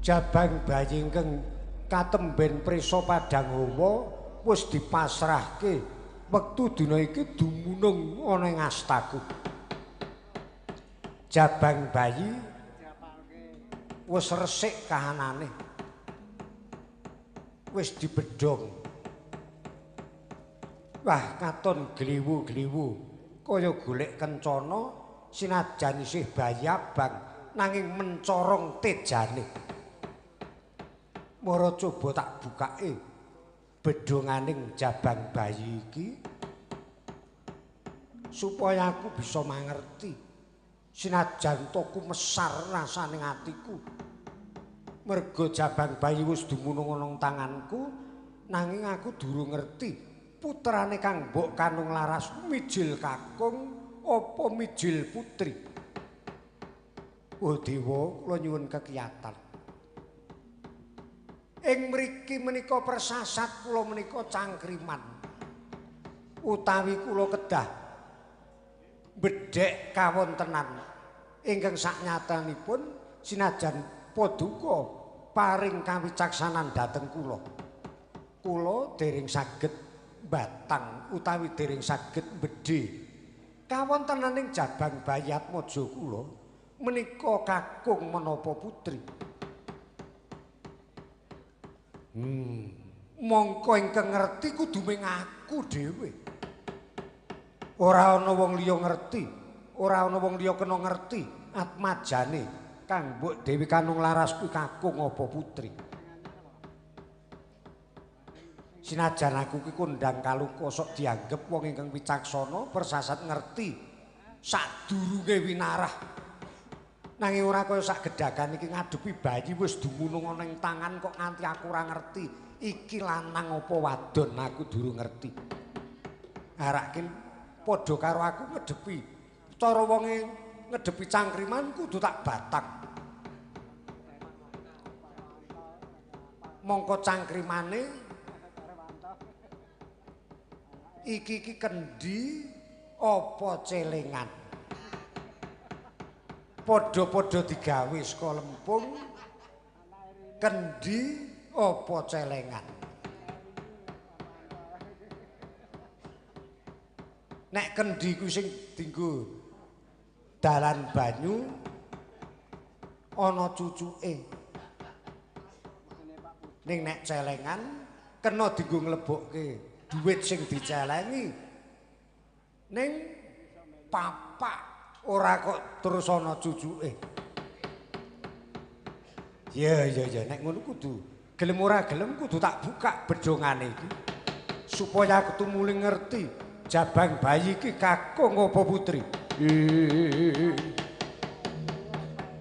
Jabang bayi ingkang katemben prisa padhang hawa wis dipasrahke wektu dina iki dumunung ana ing astaku. Jabang bayi wis resik kahanane, wis dibedhong. Wah, katon gliwu-gliwu kaya golek kencana sinajan isih bayi abang nanging mencorong tejane. Mara coba tak bukake bedhonganing jabang bayi iki supaya aku bisa mangerti sinajan to kumesar rasane atiku. Merga jabang bayi wis dumunung ana tanganku nanging aku durung ngerti putrane Kang Mbok Kanung Laras mijil kakung apa mijil putri. Oh dewa, kula nyuwun kekiyatan. Ing mriki menika persasat kula menika cangkriman utawi kula kedah bedhek kawontenan ingkang saknyatanipun sinajan paduka paring kawicaksanan dhateng kula. Kula dereng saged batang utawi dereng saged bedhe kawontenaning jabang bayi atmaja kula menika kakung menapa putri. Mongko ingkang ngerti kudu mung aku dhewe. Ora ana wong liya ngerti, ora ana wong liya kena ngerti atmajane Kang Mbok Dewi Kanung Laras kuwi kakung apa putri. Sinajan aku ki kondang kaluka sok dianggep wong ingkang wicaksana persasat ngerti sadurunge winarah. Nanging ora kaya sak gedhagan iki ngadepi bayi wis dumunung ana ing tangan kok nganti aku ora ngerti iki lanang apa wadon, aku durung ngerti. Harake padha karo aku ngedepi cara wonge ngedepi cangkriman kudu tak batang. Mongko cangkrimane iki iki kendi apa celengan. Padha-padha digawe saka lempung, kendi apa celengan. Nek kendi kuwi sing dienggo dalan banyu ana cucuke. Ning nek celengan kena dienggo nglebokke duit sing dicelengi. Ning papak ora kok terus ana cucuke. Ya ya ya, nek ngono kudu gelem ora gelem kudu tak buka bedhongane iki supaya aku tumuli ngerti jabang bayi iki kakung apa putri.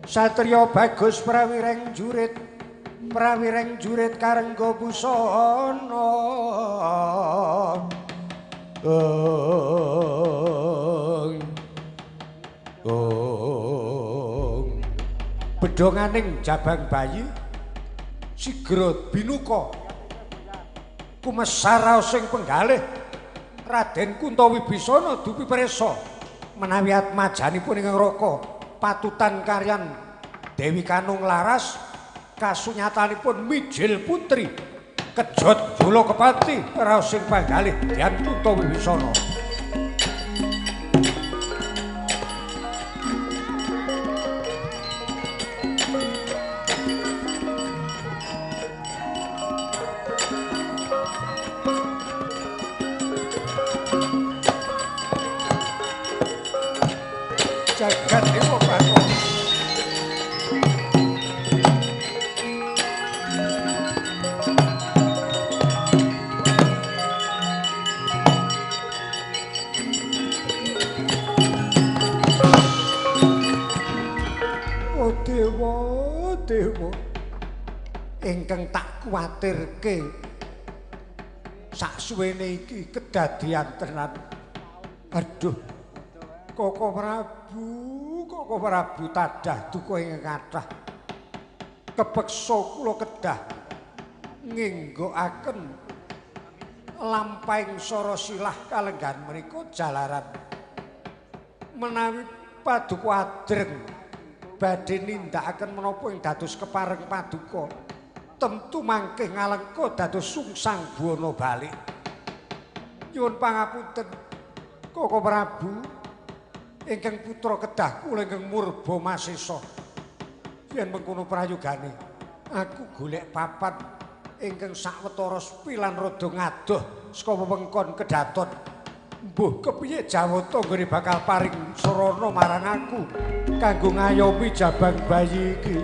Satria bagus prawireng jurit, prawireng jurit karengga busana. Bedhonganing jabang bayi sigra binuka kumesar raos sing penggalih Raden Kunta Wibisana dupi prisa menawi atmajanipun ingkang raka patutan karyan Dewi Kanung Laras kasunyatanipun mijil putri. Kejot bala kepati raos sing panggalih Dyan Kunta Wibisana. Jagat Dewa Batara. Oh dewa, dewa, ingkang tak kuwatirke saksuwene iki kedadian tenan. Aduh, Koko Prabu, Koko Prabu tadah duka ingkang kathah. Kepeksa kula kedah ngenggokaken lampahing sara silah kalenggahan menika jalaran menawi paduka adreng badhe nindakaken menapa ing dados kepareng paduka tentu mangke ngalengka dados sungsang buwana balik. Nyuwun pangapunten Koko Prabu, ingkang putra kedah kula ingkang murba masesa. Yen mengkono prayogane aku golek papan ingkang sawetara sepi lan rada ngadoh saka wewengkon kedaton. Mbuh kepiye Jawata nggone bakal paring sarana marang aku kanggo ngayomi jabang bayi iki.